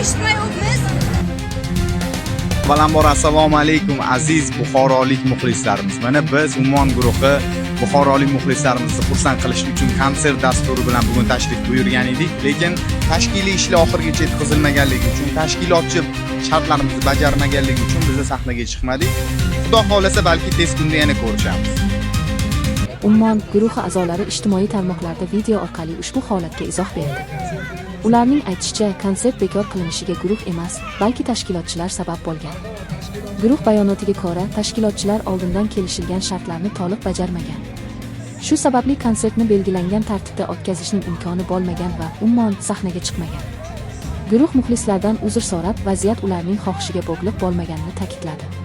Eshitmayapmiz. Avvalambor, assalomu alaykum, aziz buxorolik muxlislarimiz. Mana biz, Ummon guruhi, buxorolik muxlislarimizni xursand qilish uchun konsert dasturi bilan bugun tashrif buyurgan edik. Lekin tashkiliy ishlar oxirigacha yetkazilmaganligi uchun, tashkilotchi shartlarimizni bajarmaganligi uchun biz sahnaga chiqmadik. Xudo xohlasa, balki tez kunda yana ko'rishamiz. Ummon guruhi a'zolari ijtimoiy tarmoqlarda video orqali ushbu holatga izoh berdi. Ularning aytishicha, konsert bekor qilinishiga guruh emas, balki tashkilotchilar sabab bo'lgan. Guruh bayonotiga ko'ra, tashkilotchilar oldindan kelishilgan shartlarni to'liq bajarmagan. Shu sababli konsertni belgilangan tartibda o'tkazishning imkoni bo'lmagan va Ummon sahnaga chiqmagan. Guruh muxlislardan uzr so'rab, vaziyat ularning xohishiga bog'liq bo'lmaganini ta'kidladi.